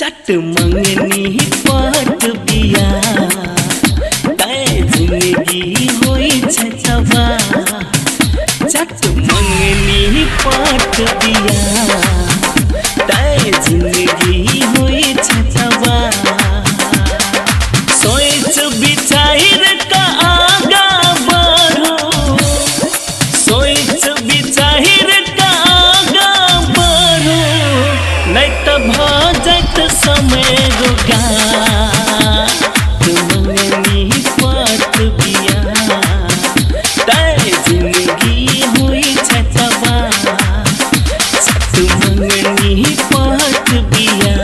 चट मंगनी पट बिया तै जिंदगी होई छै तबाह। चट मंगनी पट बिया तै जिंदगी होई छै तबाह। सोच विचार का आगा बढ़ो, सोच विचार का आगा बढ़ो, नहीं तो भ जात समय रोगा। मंगनी पट बिया तै जिंदगी होई छै तबाह। चट मंगनी पट बिया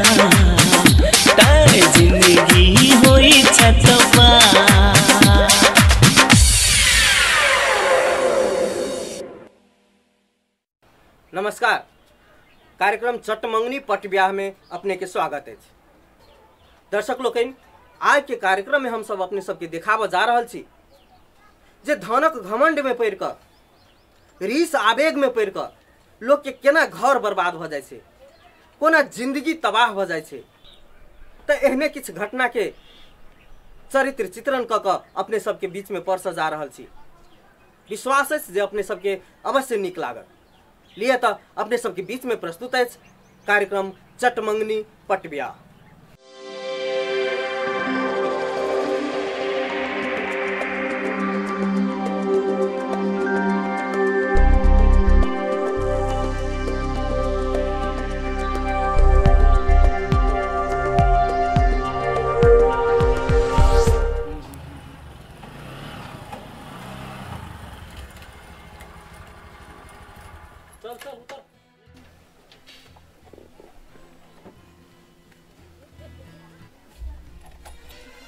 तै जिंदगी होई छै तबाह। नमस्कार, कार्यक्रम चटमंगनी पट ब्याह में अपने के स्वागत है। दर्शक लोकनि, आज के कार्यक्रम में हम सब अपने सबके देखाबऽ जा रहल छी जे धनक घमंड में पड़ि कऽ, रीस आवेग में पड़ि कऽ लोक के केना घर बर्बाद भऽ जाइ छै, कोना जिंदगी तबाह भऽ जाइ छै। तऽ एहने किछु घटना के चरित्र चित्रण कऽ कऽ अपने सबके बीच में परसऽ जा रहल छी। विश्वास अछि जे अपने सबके अवश्य नीक लागत। लिए तऽ अपने सबके बीच में प्रस्तुत अछि कार्यक्रम चटमंगनी पट ब्याह। चल चल उतर।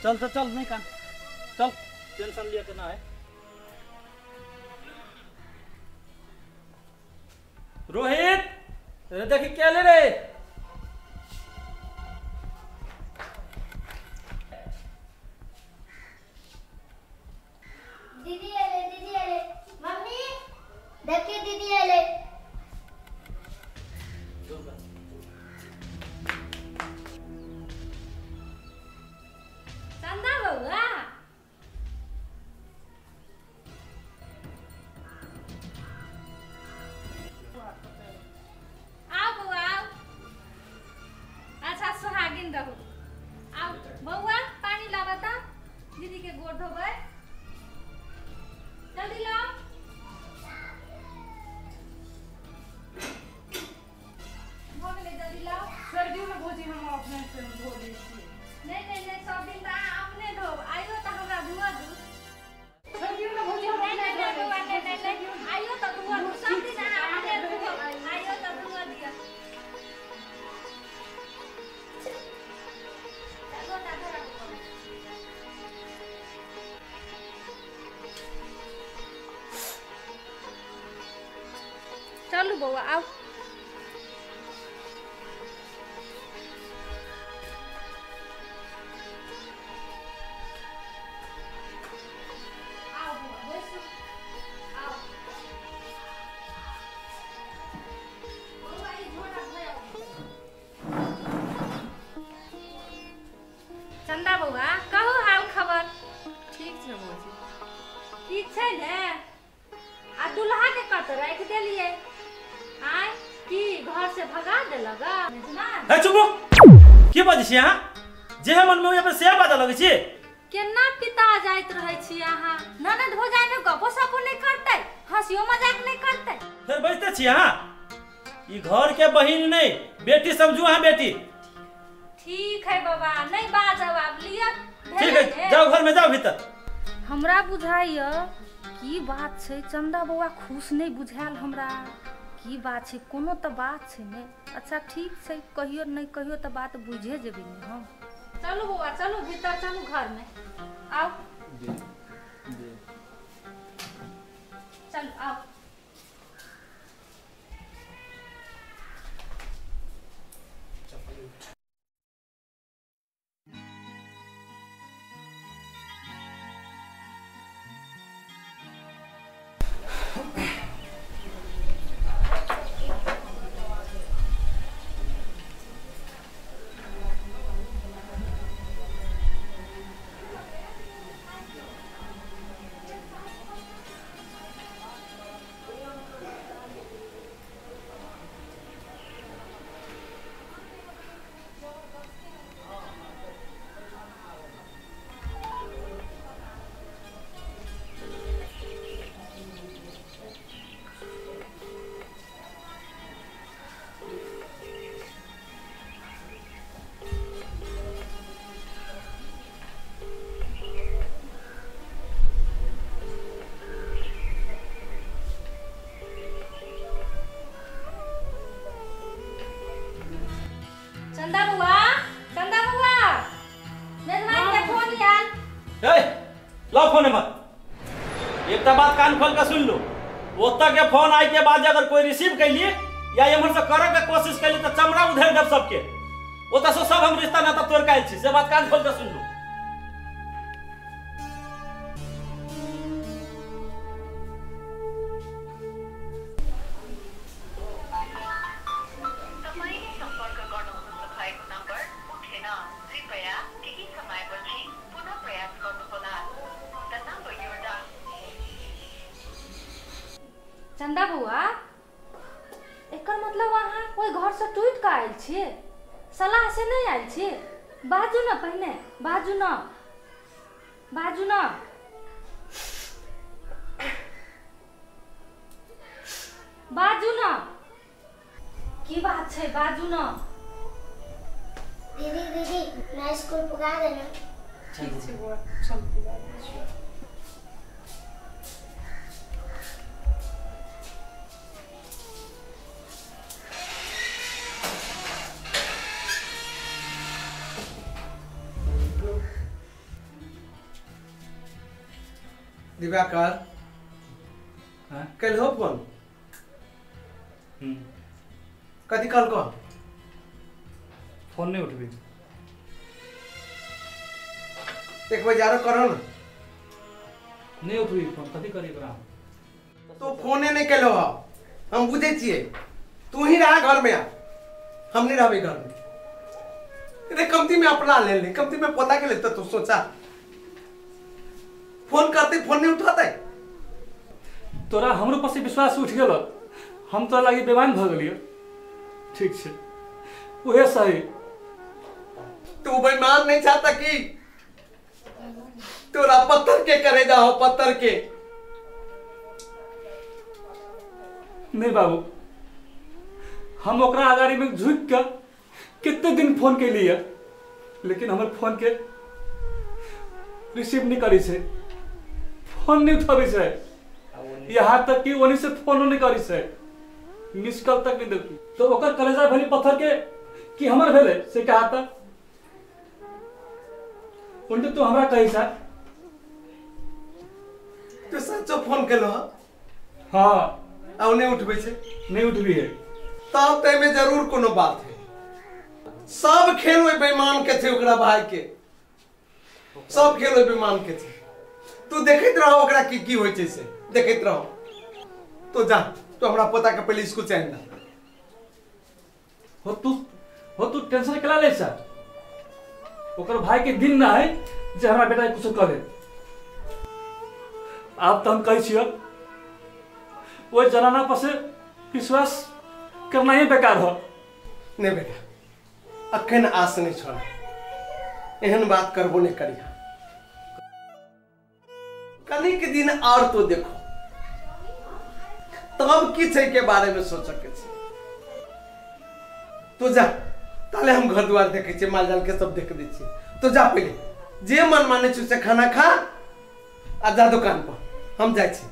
चल चल चल, नहीं कान, चल, टेंशन लिया करना है। रोहित, देखी क्या ले रहे। दीदी आले, दीदी आले, मम्मी देखी दीदी आले। चंदा बउआ, आओ बउआ आओ। अच्छा सुहागिन रहू। आओ बउआ, पानी लाबऽ त दीदी के गोड़ धोबै, जल्दी लाओ। भऽ गेलै, जल्दी लाओ। छोड़ि दियौ ने भौजी, हम अपने से धो दै छियै। नहीं नहीं नहीं, सब दिन तऽ अहाँ अपने धोब, आइयो तऽ हमरा धोअ दू। छोड़ि दियौ ने भौजी, हम नहीं अपने नहीं धो नहीं दै बउआ, छियै। नहीं नहीं नहीं, आइयो तऽ धोअ दू, सब दिन अहाँ अपने धोब, आइयो तऽ धोअ दिअ। लोटा धरा बउआ। चलू बउआ आउ। आओ बउआ बैसू, आओ बउआ, ई झोरा धोआउ। चंदा बउआ, कहू हाल खबर। ठीक छै भौजी। ठीक छै ने? आ दुल्हा के कत राखि देलियै? आय की घर से भगा देलक? हे चुप, की बाजै छी अहाँ? जे मन में होइए से बाजऽ लगै छी। केना पिता जाइत रहै छी अहाँ? ननद भौजाइ में गपो सपो नहि करतै, हंसियो मजाक नहि करतै। फेर बजते छी अहाँ? ई घर के बहिन नहीं, बेटी समझू अहाँ, बेटी। ठीक है बाबा, नहीं बाजब आब, लिअ। ठीक है, जाओ घर में, जाओ भीतर। हमरा बुझाइए की बात छै, चंदा बउआ खुश नहीं बुझायल हमरा। की बात छै, कोनो तऽ बात छै ने। अच्छा ठीक छै, कहियो नहीं कहियो तऽ बात बुझे जेबै ने हम। चलू बउआ चलू, भीतर चलू, घर में आओ। चलू आओ। कान खोल के सुन लो, ओतऽ के फोन आइ के बाद अगर कोई रिसीव कैली या एम्हर से करे के कोशिश कैली तो चमड़ा उधेड़ देब सबके। ओतऽ से सब हम रिश्ता नाता तोड़ के आयल छी, से बात कान खोल के सुन लो। चंदा बउआ, एकर मतलब अहाँ ओहि घर से टूट के आयल छियै, सलाह से नहीं आयल छियै? बाजू न पहिने, बाजू न, बाजू न। बाजू न, की बात छै? बाजू न। दीदी दीदी मैं स्कूल पुगा देना। ठीक छै बउआ, चल पुगा दै छियौ। दिवाकर, कल हो फोन? कथी कल को फोन नहीं उठबी? एक बजे आरो करो ना। नहीं उठबी फोन, कथी करी तोरा? तो फोने नहीं कलो हो, हम बुझे छिए तू ही रहा घर में, हम नहीं रहबे घर में। अरे कमती में अपना ले ले, कमती में पोता के लेता। तू सोचा फोन करते फोन नहीं उठाते? तोरा हमरो पर से विश्वास उठ गेल, हम तोरा लागी बेमान भ गेलियो। ठीक छै, उहे सही। तू बेईमान नहीं चाहता कि तोरा पत्थर के करे जाओ, पत्थर के। नहीं बाबू, हम ओकरा आगाड़ी में झुक के कितने दिन फोन के लिए, लेकिन हमर फोन के रिसीव नहीं करी छै, फोन नहीं उठाबै छै, यहाँ तक कि ओनी से फोनो नहीं करी छै, मिस कॉल तक नहीं देखी। तो ओकर कलेजा भेलै पत्थर के कि हमर भेलै से कहा तक? उल्टे तू हमरा कही सा। तू सच्चो फोन केलो? हाँ। आ नहीं उठबै छै? नहीं उठबी है तब ते में जरूर कोनो बात है। सब खेल ओहि बेईमान के छै, ओकरा भाई के सब खेल ओहि बेईमान के छै। तू देखैत रहो ओकरा की की होइ छै से देखैत रहो। तो जा, तो हमरा पोता के पहले स्कूल से आन। हो तू टेंशन केला ले सा? ओकर भाई के दिन ना है जे हमरा बेटा के कुछ करे। आप तो हम कहै छियो ओहि जनाना पर से विश्वास करना ही बेकार हो। नहीं बेटा, अखन आस नहीं छोड़ा, एहन बात करबो नहीं करिया। कनिक दिन और तो देखो, तब की छै के बारे में सोच के छै। तो जा, ताले हम घर द्वार देखे छियै, माल जाल के सब देख दै छियै। तो जा पहले जे मन माने छै से खाना खा आ जा दुकान पर, हम जाइ छी।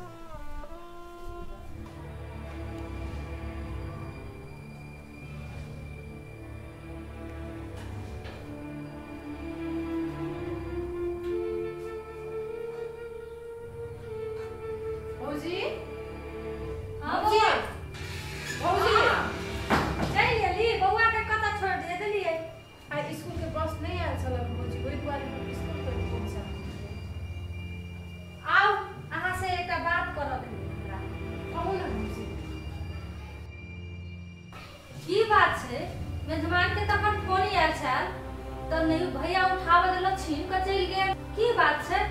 भौजी, हाँ भौजी, बौआ, भौजी चलि गेली? बौआ के कतऽ छोड़ दे देलियै? आइ स्कूल के बस नहीं आयल छल भौजी, ओहि दुआरे हम स्कूल पर पहुँचा। आउ, अहाँ से एकटा बात करऽ के हमरा। कहू ने भौजी। की बात छै? मेजबान के तखन फोन आयल छल तऽ नहीं भैया उठाबऽ देलक, छीन के चलि गेल। की बात छै?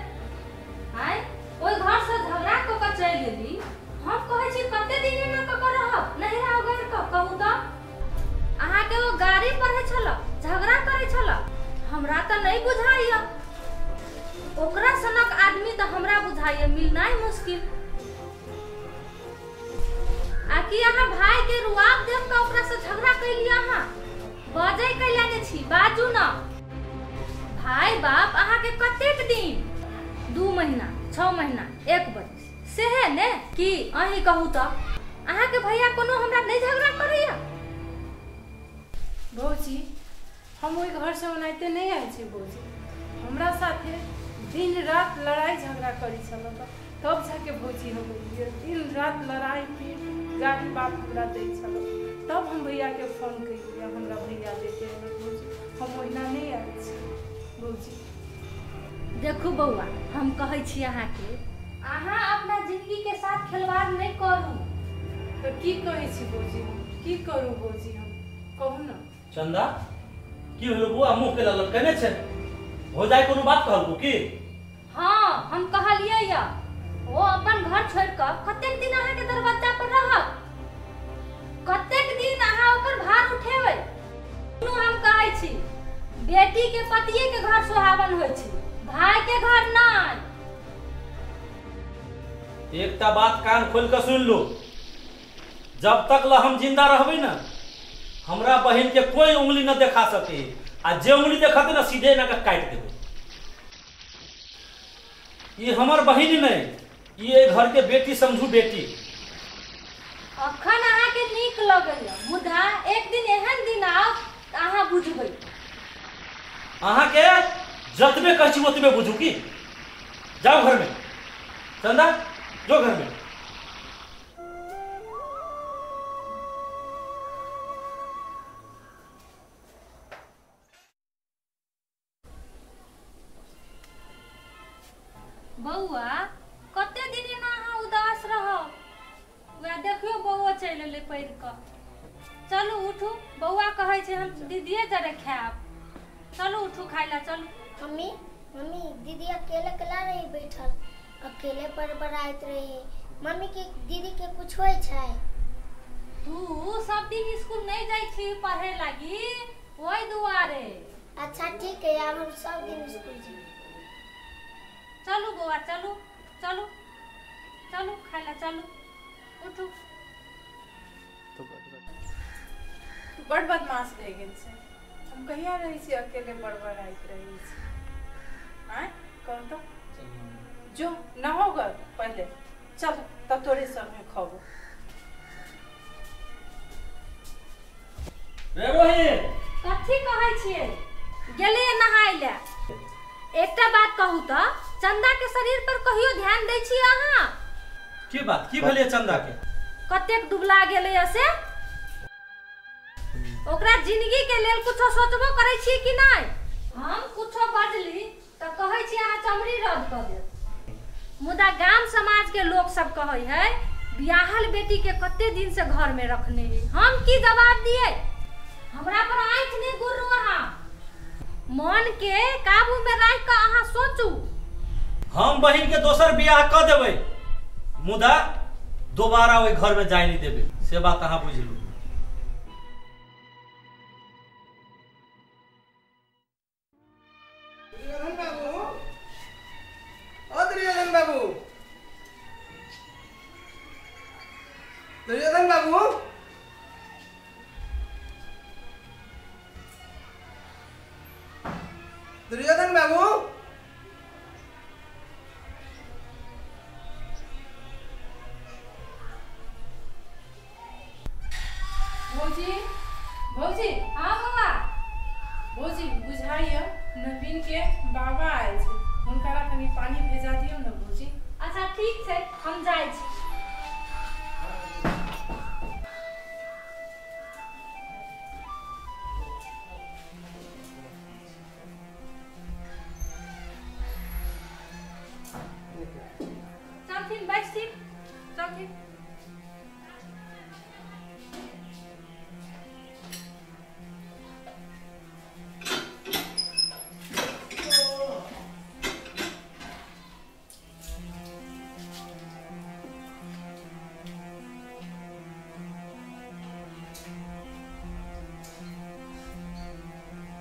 आँय, ओहि घर से झगड़ा कऽ के चलि गेली। हम कहै छी कते दिन एना कऽ के रहब, नहिरा उगैर कऽ? कहू तऽ, अहाँके ओ गाड़ी पढ़ै छल, झगड़ा करै छल, हमरा तऽ नहीं बुझाइया। ओकरा सनक आदमी तऽ हमरा बुझाइया मिलनाइ मुश्किल। आ कि अहाँ भाई के रुआब देख कऽ ओकरा से झगड़ा कैलियै? अहाँ बजै कैला ने छी? बाजू न। भाई बाप अहाँके कतेक दिन? 2 महीना, 6 महीना, 1 बरिस सेहे ने? कि अहीं कहू तऽ, अहाँके भैया कोनो हमरा नहीं झगड़ा करैया? भौजी, हम ओहि घर से ओनाहिते नहीं आयल छी भौजी। हमरा साथे दिन रात लड़ाई झगड़ा करै छल तब जाके भौजी हम एलियै। दिन रात लड़ाई पीट गाड़ी बाप हमरा दै छल, तब हम भैयाके फोन केलियै, हमरा भैया लेके एलक भौजी। हम ओहिना नहि आयल छी भौजी। देखू बौआ, हम कहै छी अहाँके, अहाँ अपना जिंदगी के साथ खिलवाड़ नहि करू। तऽ की कहै छी भौजी, हम की करू भौजी, हम कहू ने। चंदा की भेलो बौआ, मुँह के ललकने छै? हो जाए कोनो बात कहलको की? हाँ हम कहलियै या, ओ अपन घर छोड़ कऽ कतेक दिन अहाँके दरवाजा पर रहत, कतेक दिन अहाँ ओकर भार उठेबै? हम कहै छी बेटी के पतिये के घर सुहावन होइ छै, भाई के घर नहीं। एकटा बात कान खोल के सुन लो, जब तक ल हम जिंदा रहबै ना, हमरा बहन के कोई उंगली न देखा सके, आ जे उंगली देखाते ना सीधे ना के काट देबै। ये हमर बहन नहीं, ये घर के बेटी समझू बेटी। अखन अहाँ के नीक लगैया, मुदा एक दिन एहन दिन आओत त अहाँ बुझबै। अहाँ के जतबे कहै छी ओतबे बुझू की? जाओ घर में चंदा, जो घर में। बौआ कते दिन एना अहाँ उदास रहब? वएह देखियौ बौआ चलि एलै पढ़ि कऽ। चलू उठू, बौआ कहै छै हम दीदिये जरे खायब। चलू उठू खाय लए चलू। मम्मी मम्मी दीदी अकेले अकेला रही बैठल, अकेले बड़बड़ाइत रही। मम्मी के दीदी के कुछ होइ छै? तू सब दिन स्कूल नहीं जाइ छी पढ़े लागी, ओहि दुआरे। अच्छा ठीक है, आब हम सब दिन स्कूल जाएब। चलू बौआ चलू चलू चलू खाय लए चलू, उठू। तू बड़ बदमाश भए गेल छै। हम कहिया रहै छी अकेले बड़बड़ाइत रहै छी? आँय कहू तऽ, जो नहोगा पहिले, चल तब तोरे संगे खबो। रे रोहित कथी कहै छियै? गेलियै नहाय लए। एकटा बात कहू तऽ, चंदा के शरीर पर कहियो ध्यान दै छी अहाँ? की बात, की भेलै चंदा के? कतेक दुबला गेलै से? ओकरा जिंदगी के लेल कुछो सोचबो करै छी कि नहि? हम कुछो बजली तऽ कहै छी अहाँ चमड़ी रद्द कऽ देब। मुदा गाम समाज के लोग सब कहै है बियाहल बेटी के कते दिन से घर में रखने है। हम की जवाब दिए? हमरा पर आँखि नहि गुर्रू। अहाँ मन के काबू में राखि कऽ अहाँ सोचू। हम बहन के दोसर बियाह कऽ देबै, मुदा दोबारा ओहि घर में जाय नहीं देबै, से बात अहाँ बुझलू। दुर्योधन बाबू, ओ दुर्योधन बाबू, दुर्योधन बाबू, दुर्योधन बाबू, भौजी भौजी। हाँ बौआ। भौजी बुझाइया नवीन के बाबा आयल छै, हुनका कनि पानी भेजा दियौ ने भौजी। अच्छा ठीक छै, हम जाइ छी। चलथिन बैठथिन, चलथिन।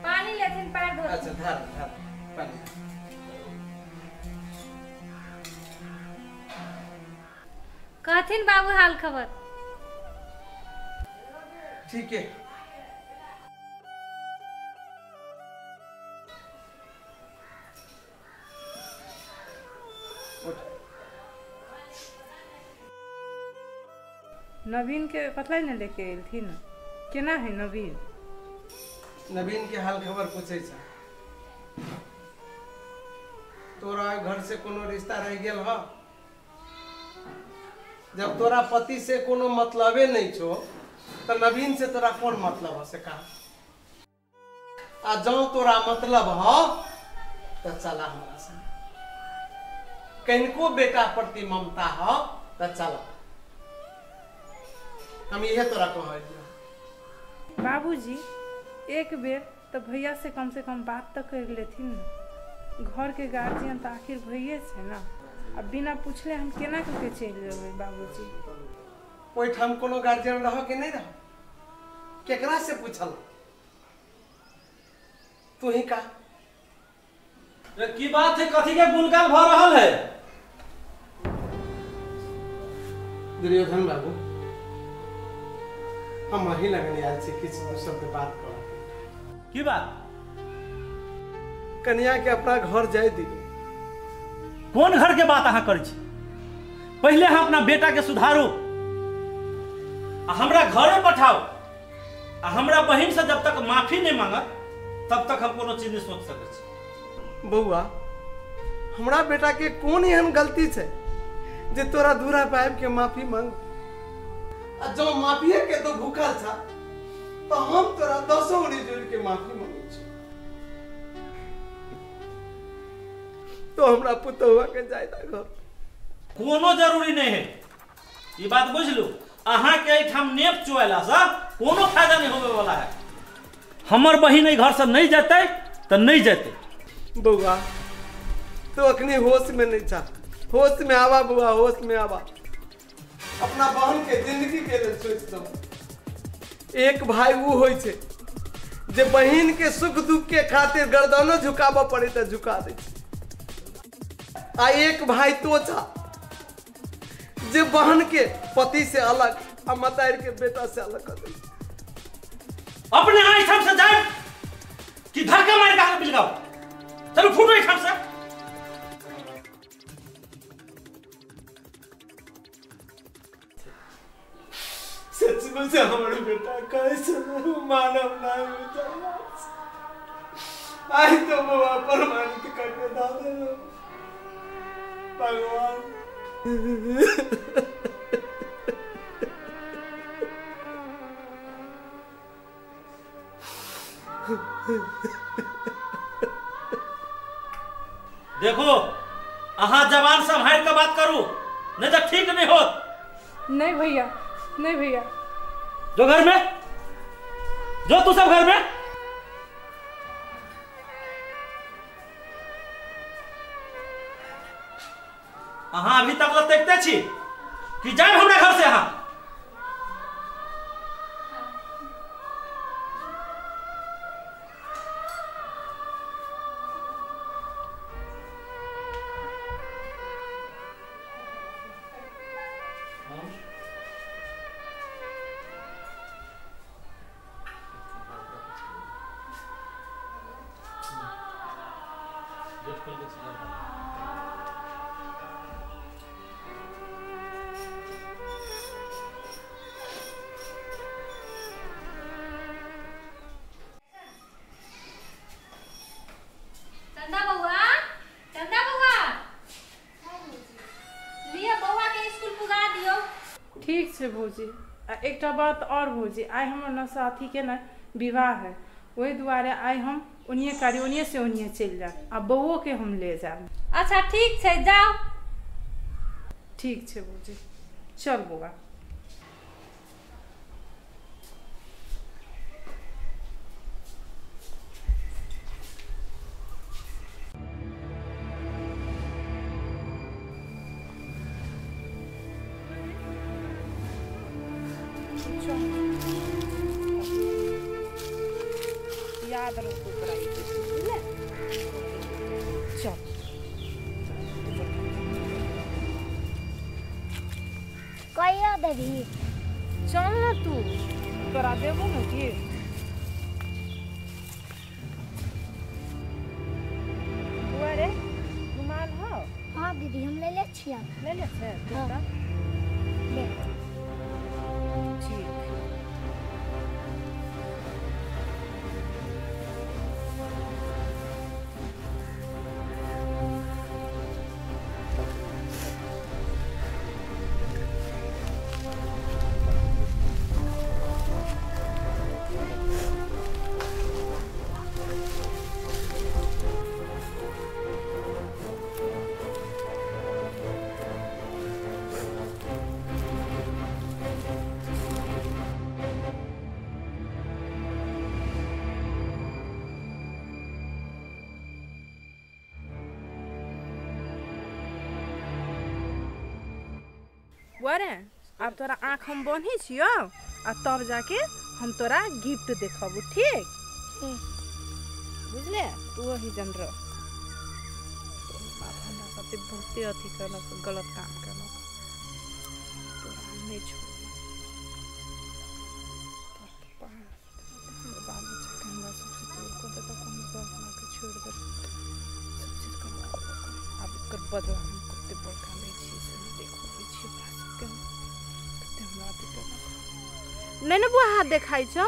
पानी लेथिन, पैर धो। अच्छा धार धार पानी। कहथिन बाबू हाल खबर? ठीक है। नवीन के कतला ने लेके एलथिन, केना है नवीन? नवीन के हाल खबर पूछे छ। तोरा घर से कोनो रिश्ता रह गेल ह? जब तोरा पति से कोनो मतलबे नहीं छो तो नवीन से तोरा कौन मतलब है से कहा। आ जाओ तोरा मतलब हो तो चला हमरा से, कनको बेटा प्रति ममता हो तो चला, हम यह तोरा कहलियो। बाबूजी एक बेर तो भैया से कम बात तो कर लेथिन न, घर के गार्जियन तो आखिर भैये छे ना, अब बिना पूछले हम केना के चलि जेबै बाबूजी। ओहिठाम कोनो गार्जियन रह के नहीं रह, केकरा से पूछल तू ही का? की बात है, कथी के गुणगान भ रहल है? दुर्योधन बाबू हम अही लगन आयल छी किछु दू शब्द बात कर। की बात? कन्या के अपना घर जाय दियौ। कोन घर के बात अहाँ करै छी? पहिले अहाँ अपना बेटा के सुधारू आ हमरा घरे पठाओ, आ हमरा बहिन से जब तक माफी नहीं मांगत तब तक हम कोनो चीज नहीं सोच सकै छी। बौआ हमरा बेटा के कोन एहन गलती छै जे तोरा दूरा पर आबि के माफी मांग? आ जँ माफिए के तो भूखल छा तो हम तोरा 10 उंगली जोड़ के माफी मांगै छी, तो हमरा पुतहुआ के जायदा घर। कोनो जरूरी नहीं है, ई बात बुझ लू। अहाँ के एहिठाम नेप चुएला से कोनो फायदा नहीं होवे वाला है। हमर बहिन एहि घर से नहीं जेतै तो नहीं जेतै। बौआ तो अखनी होश में नहीं छा, होश में आवा बौआ, होश में आवा। अपना बहन के जिंदगी के लिए सोच दो। एक भाई वो होइ छै जे बहिन के सुख दुख के खातिर गर्दनो झुकाबऽ पड़े तो झुका दै छै, आ एक भाई तो छा जे बहन के पति से अलग आ मतार के बेटा से अलग कर दै छै। अपने एहिठाम से जाए कि धक्का मारि के अहाँ बिलगाओ, चलू फूटो एहिठाम से। सचमुच से हमारे बेटा कैसे मानव ना आई तो बाबा प्रमाणित करके दादे भगवान। देखो अहाँ जवान सम्हार के बात करू नहीं तो ठीक नहीं हो। नहीं भैया, नहीं भैया, जो घर में जो तू सब घर में। अहाँ अभी तक देखते छी कि जाए हमरा घर से। अहाँ चंदा बउआ, चंदा बउआ, लिअ बउआ के स्कूल पुगा दियौ। ठीक छै भौजी। आ एकटा बात और भौजी, आइ हमर न साथी के न विवाह है, ओहि दुआरे आइ हम ओनिये कारी ओनिये से ओनिये चलि जायब आ बउओ के हम ले जायब। अच्छा ठीक छै, जाओ। ठीक छै भौजी, चल बउआ। याद रखो पढ़ाई, चल। कहिया देबही? चल ना तू, तोरा देबो न की। बुआ रे रुमाल हो? हाँ दीदी हम ले ले छियै। ले ले छै? हाँ। ले। ठीक। बुआ रे आब तोरा आँख हम बन्है छियौ आ तब जाके हम तोरा गिफ्ट देखबू, ठीक? बुझले? तू वही जन रह। तोर बाप हमरा साथे बहुते अथी केलक, गलत काम केलक, तोरा हम नहि छोड़बौ। तोर पप्पा हमर बाल बच्चाके हमरा सबसँ दूर कऽ देलक, हमर बाप माँके छोड़ि देलक, सब चीज करबा देलक। आब ओकर बदला हम कते बड़का लै छियै से देखबै छियै ओकरा सबके, कते हमरा अथी केलक। नहि ने बुआ हाथ देखाइ छौ?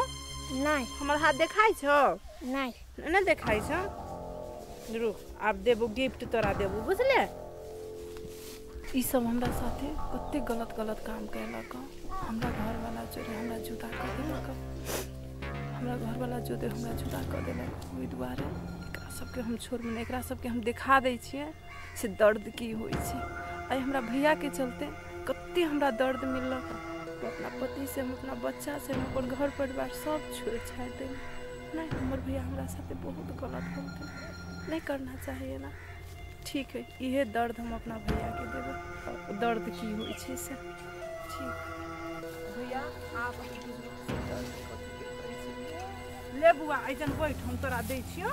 नहीं। हमर हाथ देखाइ छौ? नहीं। नहि देखाइ छौ? रुक आब देबू गिफ्ट तोरा देबू, बुझले? ई सब हमरा साथे कते गलत गलत काम केलक। हमरा घरवाला जोरे हमरा जुदा कऽ देलक, हमरा घरवाला जोरे हमरा जुदा कऽ देलक। ओहि दुआरे एकरा सबके हम छोड़बू नहि, एकरा सबके हम देखा दै छियै से दर्द की होइ छै। आइ हमरा भैयाके चलते कते हमरा दर्द मिललक। हम अपना पति से, हम अपना बच्चा से, हम अपन घर परिवार सब छोड़ि छाड़ि देली। नहीं, हमर भैया हमरा साथे बहुत गलत केलकै, नहीं करना चाहिए ना। ठीक है, इहे दर्द हम अपना भैया के देबै, दर्द की होइ छै से। ठीक भैया, आप दर्द कथी के कहै छै। ले बुआ एहिजन बैठ, हम तोरा दै छियौ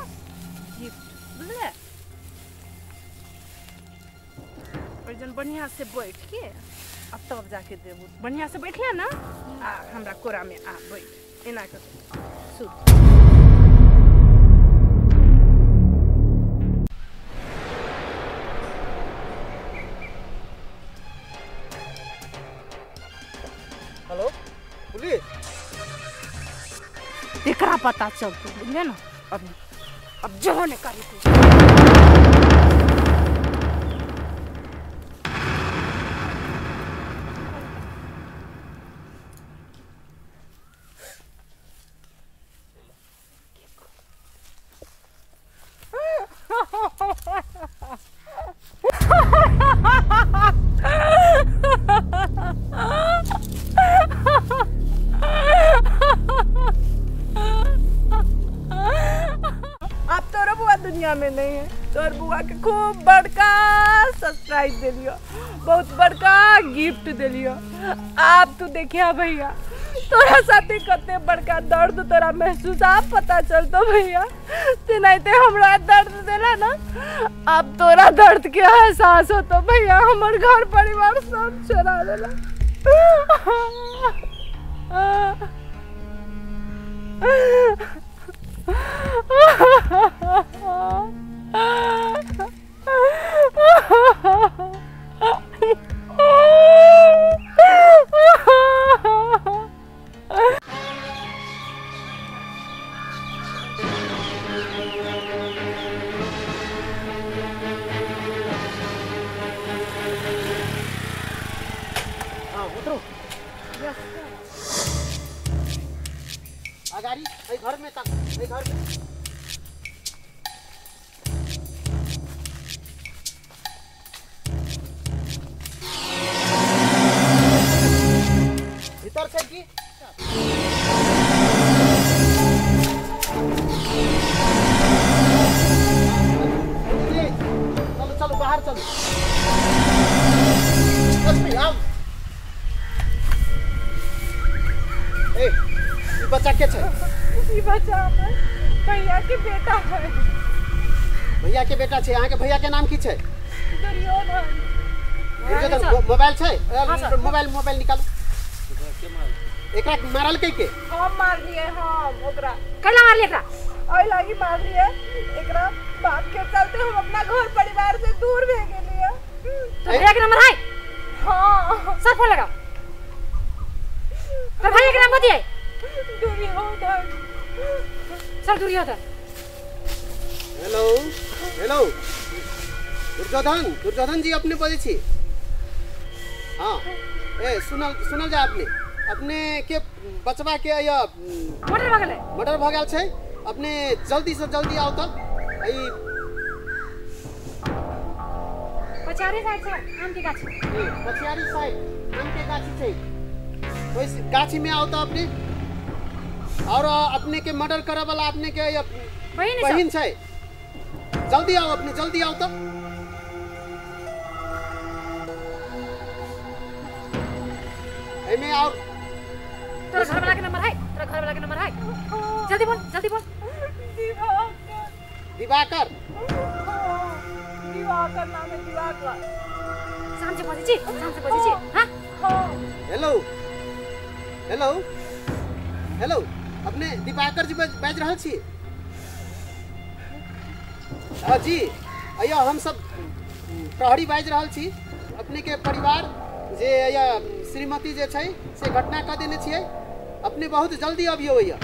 गिफ्ट, बुझले? ओहिजन बढ़िया से बैठ के आ तब जाके देबू। बढ़िया से बैठले ना, आ हमरा कोरा में आ बैठ, एना कर सुत। हेलो पुलिस, एकरा पता चलतौ, बुझले ना? अब जो ने करी तू। दुनिया में नहीं है तोर बुआ के खूब बड़का सरप्राइज दिलियो, बहुत बड़का गिफ्ट दिलियो। आप तू देखिया भैया तोरा साथे कते बड़का दर्द तोरा महसूस आप पता चलतो भैया, तेनाहिते हमरा दर्द देला ना, अब तोरा दर्द के एहसास होतो भैया। हमर घर परिवार सब छोड़ा देला। उतरो अगाड़ी घर में तक घर में। भीतर से की चलो चलो बाहर चलो। लक्ष्मी आओ। ए ई बच्चा के छै? ई बच्चा हमर भैया के बेटा है। भैया के बेटा छै? अहाँ के भैया के नाम की छै? दुर्योधन। दुर्योधन मोबाइल छै? मोबाइल मोबाइल निकालो। एकरा मारल के के? हम मारलिए, हम ओकरा। कला मारलिए एकरा? ओइ लागी मारलिए, एकरा बाप के चलते हम अपना घर परिवार से दूर भे गेलिए। तो भैया के नंबर है? हां। सर फोन लगाओ। पर भैया के नाम बताइए। Duryodhan. Sir Duryodhan. Hello hello Duryodhan, Duryodhan ji अपने बजै छी? हां ए सुनल सुनल जा अपने अपने के बचवा के या मर्डर भ गेलै, मर्डर भ गेल छै। अपने जल्दी से जल्दी आओ त ई पछारी साइड छै आम के गाछी। पछारी साइड आम के गाछी छै, ओइ गाछी में आओ त अपने। और अपने के मर्डर करे वाला अपने के बहिन छै। जल्दी आओ अपने, जल्दी आओ त। एमे और तोरा घर वाला के नंबर है? तोरा घर वाला के नंबर है? जल्दी बोल, जल्दी बोल। दिवाकर, दिवाकर नाम है, दिवाकर। शाम से बजै छी, शाम से बजै छी। हां हेलो हेलो हेलो, अपने दिवाकर जी बाजि रहल छी? हाँ जी, अया हम सब प्रहरी बाजि रहल छी। अपने के परिवार जे अया श्रीमती जे छै से घटना कऽ देने छियै। अपने बहुत जल्दी अबियौ अया।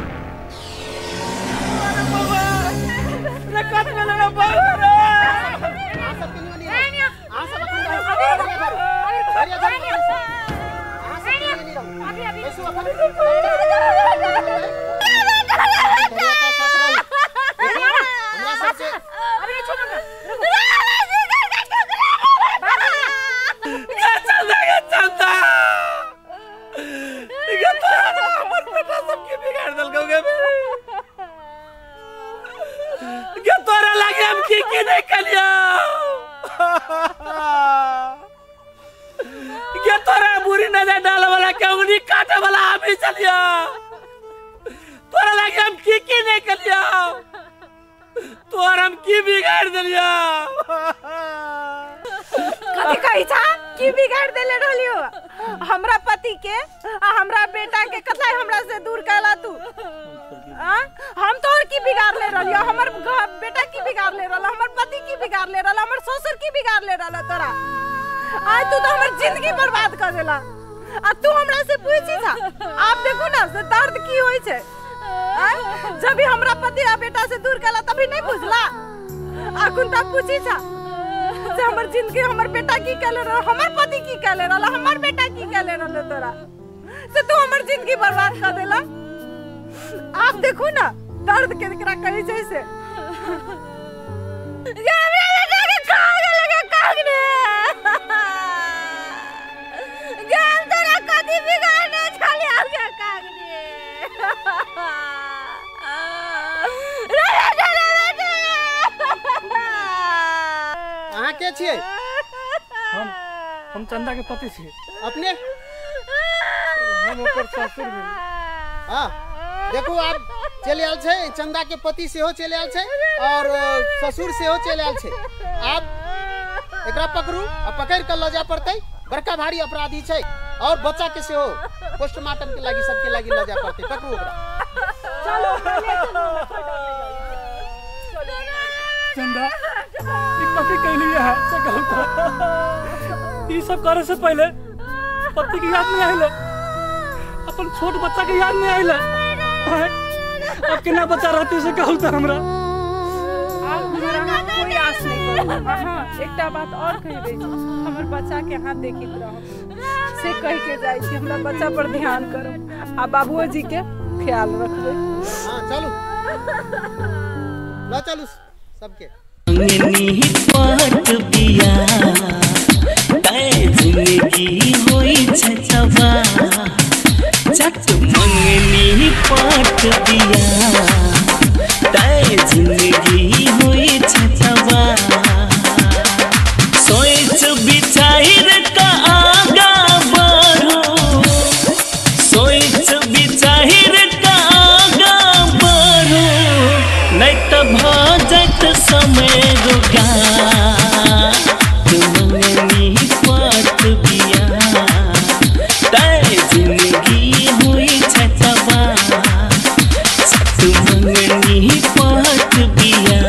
हमरा पति के आ हमरा बेटा के कतला हमरा से दूर कैला तू? हम तोहर की बिगाड़ ले रहलियो? हमर बेटा की बिगाड़ ले रहल, हमर पति की बिगाड़ ले रहल, हमर ससुर की बिगाड़ ले रहल तोरा? आज तू तो हमर जिंदगी बर्बाद कर देला। आ तू हमरा से पूछी था? आप देखो ना से दर्द की होई छै। जब भी हमरा पति आ बेटा से दूर कैला तभी नहीं बुझला। अखन तक पूछी था से हमर जिंदगी, हमर बेटा की कहले रहल, हमर पति की कहले रहल, हमर बेटा की कहले रहल तोरा से तू हमर जिंदगी बर्बाद कर देला। आप देखो ना दर्द के एकरा कही छै से। अहाँ के छियै? हम चंदा के पति छियै। अपने? हम ओकर ससुर भेल। हाँ देखू आब चलि आयल छै, चंदा के पति सेहो चलि आयल छै और ससुर सेहो चलि आयल छै। आब एकरा पकड़ू आ पकड़ि कऽ लऽ जाय पड़तै, बड़का भारी अपराधी छै। और बच्चा के सेहो पोस्टमार्टम के लागी सबके लागी लऽ जाय पड़तै। पकड़ू ओकरा। चलो चंदा कथी कैलिए है से कहू तो? ई सब करे से पहले पति के याद नहीं आइले, अपन छोट बच्चा के याद नहीं आइले। अब केना बच्चा रहती से कहू तो हमरा? आब हमरा कोई आस नहीं करू। हाँ एकटा बात और कहि दै छी, हमर बच्चा के हाथ देखित रहू से कह के जाइ छी, हमरा बच्चा पर ध्यान करू आ बाबुओ जी के ख्याल रखबै। हाँ चलू ल चलू सबके। मंगनी पट बिया तै जिंदगी होई छै तबाह, चट मंगनी पट बिया तै जिंदगी होई छै तबाह। सोच विचार का आगा बढ़ो, सोच विचार का आगा बढ़ो, नहीं तो भ जात समय रोगा। मंगनी पट बिया तै जिंदगी होई छै तबाह, मंगनी पट बिया।